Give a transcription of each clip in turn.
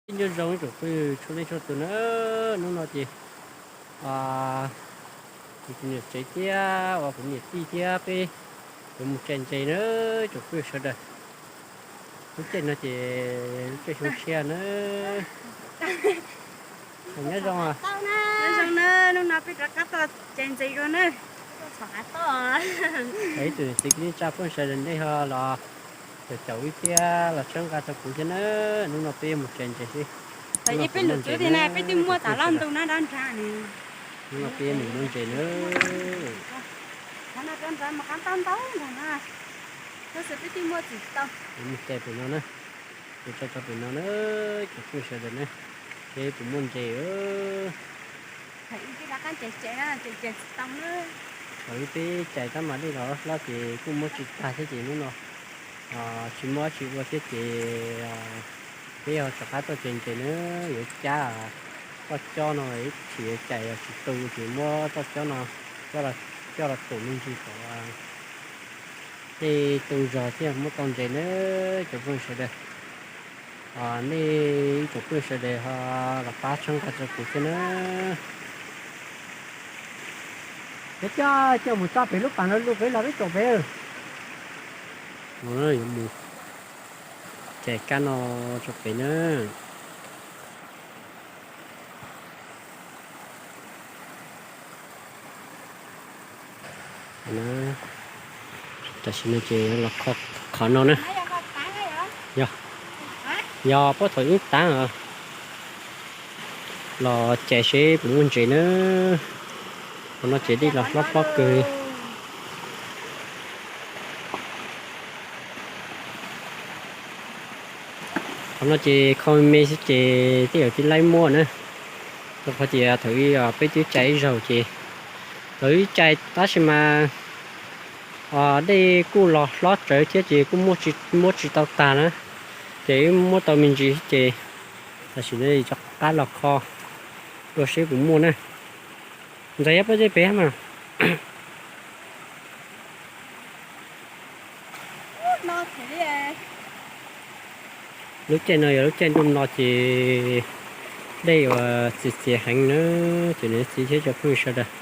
Nyob zoo ib tsoom phooj ywg txhua leej txhua tus na, hnub no ces kuv tus niam tsev thiab uas kuv niam tij thiab peb yuav mus tsaws ntses na, tsoom phooj ywg sawv daws. Lub caij no ces lub caij xyoo tshiab na. Nyob zoo, nyob zoo na, hnub no peb rov qab tuaj tsaws ntses dua na. Ib tsoom niam txiv kwv tij neej tsa phooj ywg sawv daws nej ho los caum caum wb thiab los txhawb nqa rau kuv thiab na. Hnub no peb yuav mus tsaws ntses seb. Peb lwm cuab tiag na, peb twb muab tas loj ntu na, dab nrag ne. Hnub no peb yuav mus muab ntses na. Qhov no rau nrad mas qab ntau ntau nrad na. Tab sis peb twb muab tsis tau. Mus tsaws pem no na, mus tsaws tso pem no na, cov phooj ywg sawv daws na, seb puas muaj ntses. Thaum ub peb rov qab tsaws tsaws na, tsaws tsaws tsis tau na. Thaum ub peb tsaws tab mas dej los hlob ces kuj muab tsis tag thiab ces hnub no tsis muaj dab tsi ua thiab ces peb ho rov qab tuaj tsaws ntses na, yuav cab toj cob no ib chim cais tsis tu ces muab toj cob no coj los, coj los tum me ntsis kom dej tu zog thiaj muab tau ntses na, cov phooj ywg sawv daws. Nej ib tsoom phooj ywg sawv daws ho los pab txhawb nqa rau kuv thiab na. Peb coj, coj mus tso pem lub pas no lug peb los peb tsaws pem. Yuav mus cais kab no tso pem na. Tam sim no ces los kho qhov no na. Yog, yog puag thaum ub tav los cais seb puas muaj ntses na. Qhov no ces dej los hlob hlob kawg li. Qhov no ces kho me me xwb ces tej zaum tsis laib muaj na. Rau qhov tias thaum ub peb twb cais ib zaug ces, thaum ub cais tab sis mas dej kuj los hlob tsawv thiab ces kuj muab tsis tau tag na. Ces wb muab tau me ntsis ces tam sim no rov qab los kho dua seb puas muaj na. Ntxawm, yog puab dej pem mas. Lub caij no yog lub caij ntuj no ces dej uas txias txias heev na, ces niam txiv thiab cov phooj ywg sawv daws.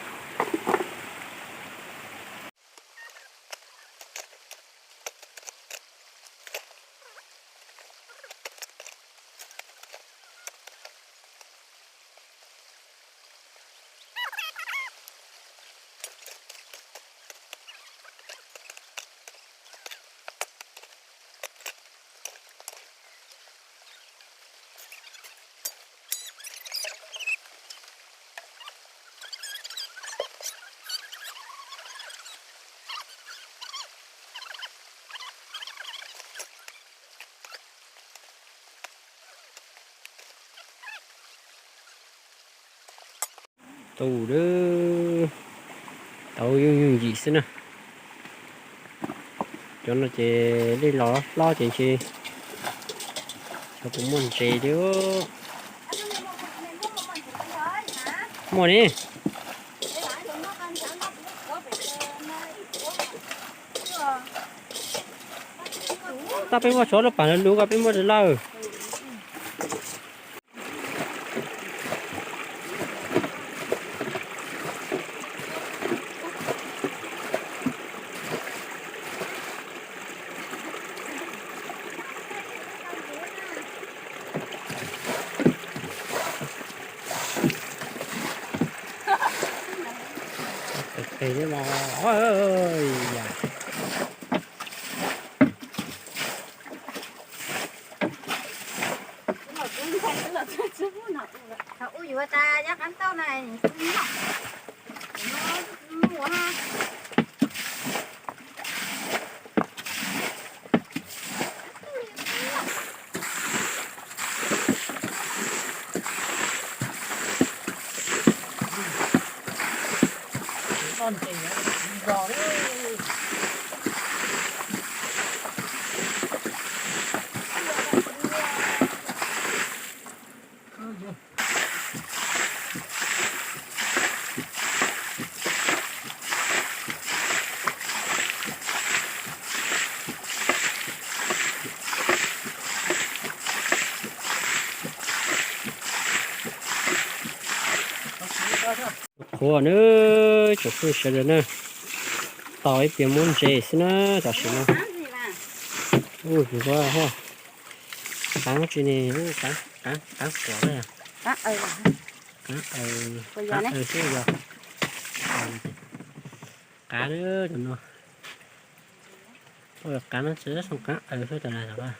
Tus dawb, tau yooj yooj yim xwb na. Cov no ces dej los hlob ces ntshe xyov puas muaj ntses li. Muaj ne. Tab peb muab tshuav lub pas lug ko peb muab lawm. Thaum ub yuav tas nyob qab tauj na, muaj. Ua na, tsoom phooj ywg sawv daws na, tos ib pliag muab ntses xwb na, tam sim no. Ua, qab tsi ne, qab, qab quav na, qab aws xwb yog, qab na, qab no tsis zoo qab aws xwb tas na.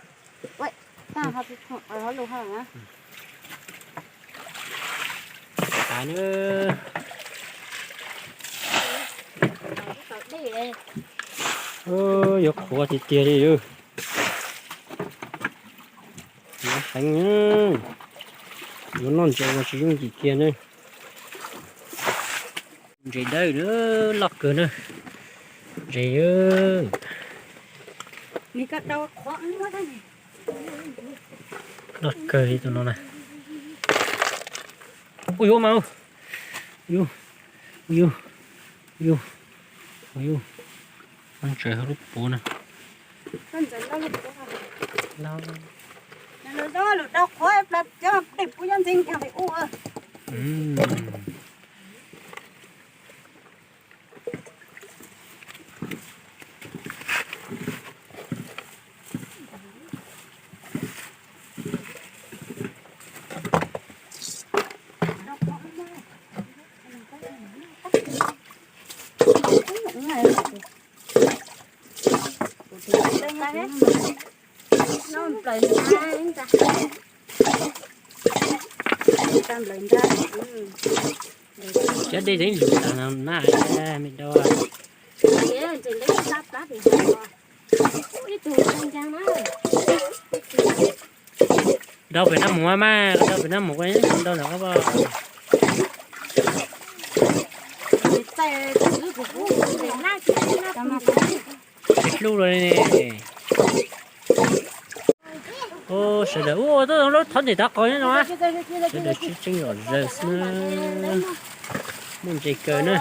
Qab na, yuav qhuav tiag tiag li. Yuav heev, yuav noj ntses los tsis yooj yim kiag na. Ntses dawb na, loj kawg na. Ntses loj kawg li tus no na. Ua yuav mas, ua yuav, ua yuav, ua yuav, ua yuav. Ntses hauv lub puav na. Cov dej zeeb zus tas na me dau. Dau pem no mus mas, dau pem no mus, dau ntawm qab. Tsis hlub los li ne. Sawv daws ua tuaj lub thab ntses tav qos no, sawv daws tseem tseem zom zaws xwb. Muaj ntses kawg na.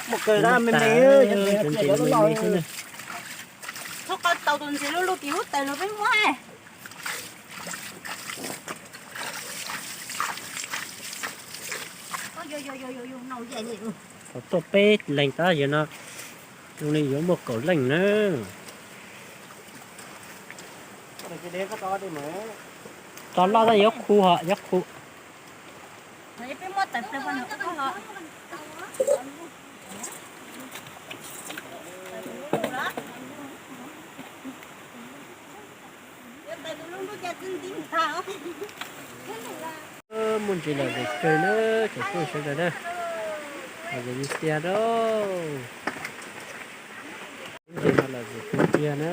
Muaj ntses me me xwb na. Txhob qau tau tus ntses lub lub tim lub taws los peb muab. Thaum tuaj peb leeg tab yog no, zoo li yuav muaj kaum leej na. Tso loj tab yuav khu ho yuav khu. Muaj ntses lom zem kawg na, tsoom phooj ywg sawv daws na, lom zem li tiag lauj. Ntses no lom zem kawg tiag na.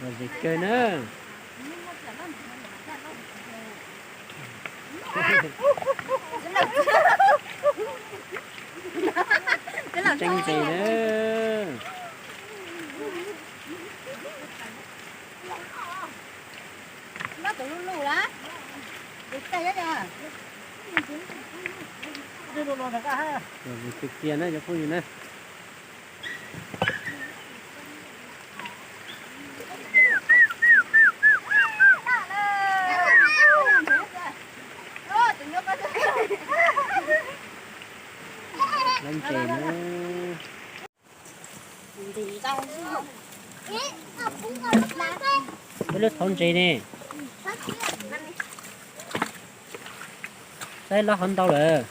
Lom zem kawg na. Tseeb ntses na. Lom zem tiag tiag na cov phooj ywg na. Lom zem na. Peb lub thauv ntses ne. Saib loj hov ntau lawm.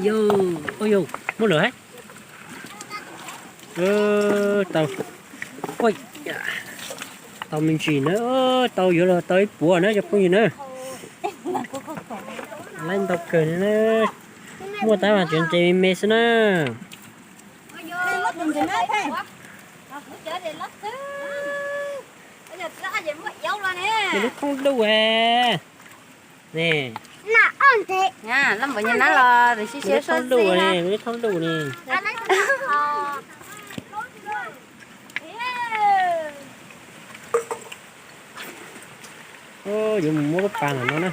Yus, muab lawm hab. Tau, tau me ntsis na, tau yuav luag tau ib puas na cov phooj ywg na. Laib ntau kawg na. Muaj tab mas tseem ntses me me xwb na. Lub thoob luj ne. Lub thoob luj ne, lub thoob luj ne. Yuav mus muab lub pas ntawm no na.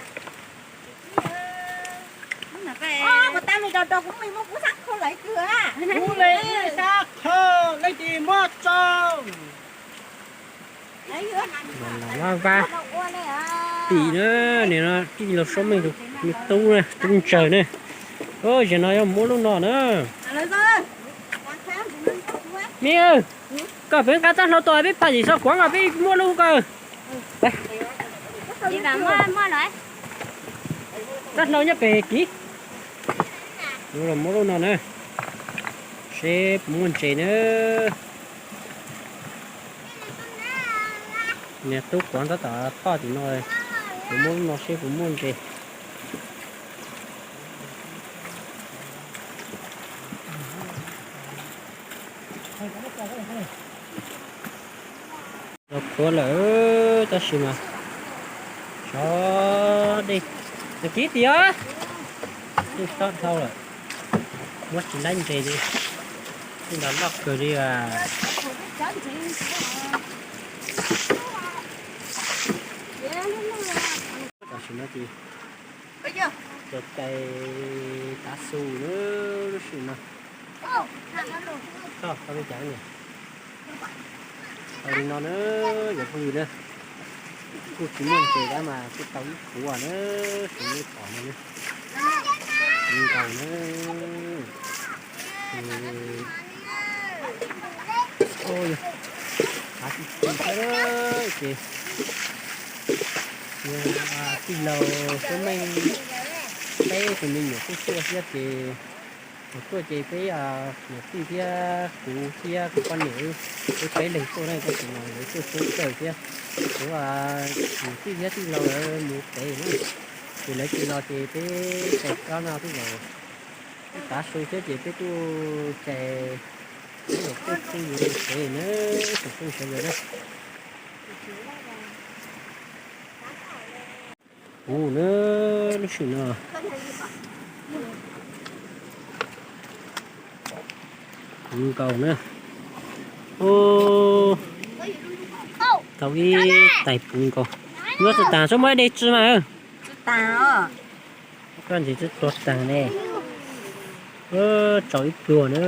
Kuv le sab kho leej twg muab tso. Los vab tim na, nim no tij laug Suab Meej tus me tub na, tub ntsaws na. Zaum no yuav muab lub no na. Me, koj peb nqa txoj hlau tuaj peb pam yim so kuav os, peb muab lub ko. Txoj hlau nyob pem kiv. Yuav los muab lub no na, seb puas muaj ntses na. Niag tub kuav tab tom thoj tim no, kuv muab lub no seb puas muaj ntses. Los khuav lawm tab sis mas sov dej, kiv tiag, twb sov dhau lawm, muab tsis laib ntses li, twb nrov loj kawg li. Tam sim no ces cais cais tav su lub sij hawm no. Txog tau li cas? Tau li no na, yog phooj ywg na, kuj tsis muaj ntses dab mas kuj tau ib puas na, tsis muaj pom no na, nkaus na. Av tsis tsis thiab ces tij laug Suab Meej peb tus me nyuam kuj tuaj thiab ces, thaum tuaj ces peb niam tij thiab kuv thiab kuv poj niam wb peb leeg tuaj na, tab sis mas lawv tuaj sawv kawg thiab, kuv niam tij thiab tij laug lawv mus pem na, ces lawv tsis los ces peb cais kab no twb zaum tav su thiab ces peb kuj cais, peb zaum tuaj phooj ywg pem na, tsoom phooj ywg sawv daws na. Puv na, lub sij hawm no puv nkaus na. Tau ib tais puv nkaus. Yuav tsis tas tsob muab ib dej tsi mas. Koj ntsis twb tuag tag ne. Tsau ib pluag na.